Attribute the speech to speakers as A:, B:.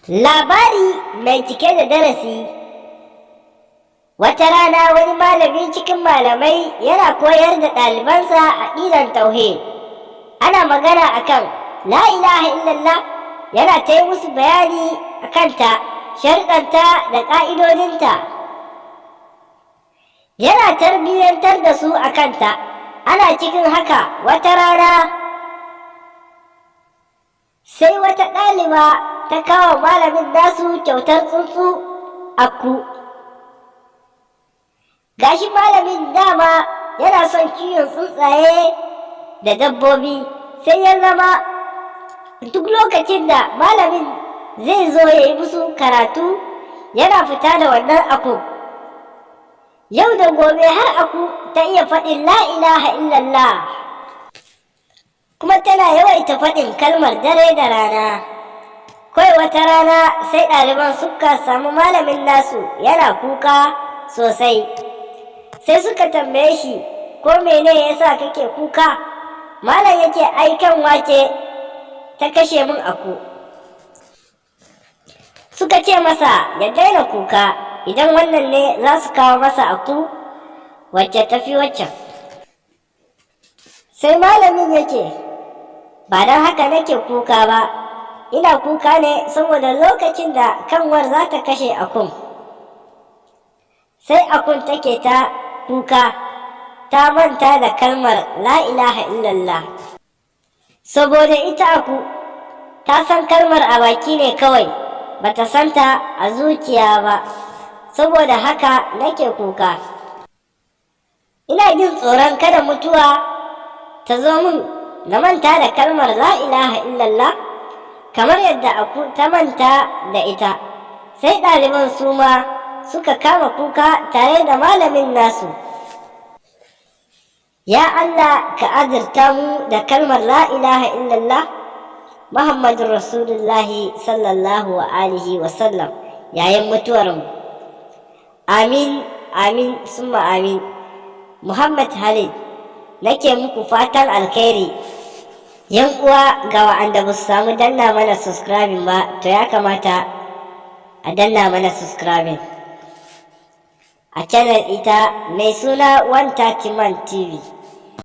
A: Labari mai cike da darasi. Wata rana wani malami cikin malamai yana koyar da ɗalibansa aƙidan tauhid. Ana magana akan la ilaha illallah, yana ta yi musu bayani a kanta, sharuɗanta da ƙa'idodinta. Yana tarbiyyantar da su a kanta. Ana cikin haka, wata rana sai wata ɗaliba ta kawo malamin nasu kyautar tsuntsu, aku. Gashi malamin dama yana son kiwon tsuntsaye da dabbobi, sai ya zama duk lokacin da malamin zai zo ya yi musu karatu, yana fita da wannan aku. Yau da gobe har aku ta iya faɗin la ilaha illallah, kuma tana yawaita faɗin kalmar dare da rana. Kawai wata rana sai ɗaliban suka samu malamin nasu yana kuka sosai. Sai suka tambaye shi, ko mene yasa kake kuka? Malam yake, ai kanwa ce ta kashe min aku. Suka ce masa ya daina kuka, idan wannan ne za su kawo masa aku wacce tafi waccan. Sai malamin yake, ba don haka nake kuka ba, ina kuka ne saboda lokacin da kanwar za ta kashe akun, sai akun take ta kuka, ta manta da kalmar la ilaha illallah. Saboda ita aku ta san kalmar a baki ne kawai, bata santa a zuciya ba. Saboda haka nake kuka, ina jin tsoron kada mutuwa ta zo min na manta da kalmar la ilaha illallah kamar yadda aku ta manta da ita. Sai ɗaliban su ma suka kama kuka tare da malamin nasu. Ya Allah, ka azurta mu da kalmar la ilaha illallah Muhammadun Rasulullahi sallallahu alaihi wasallam yayin mutuwarmu. Amin, amin, summa amin. Muhammad Halid nake muku fatan alkhairi. Yan uwa, ga wa'anda ba su samu danna mana subscribing ba, to ya kamata a danna mana subscribing a channel ita mai suna 130 Man TV.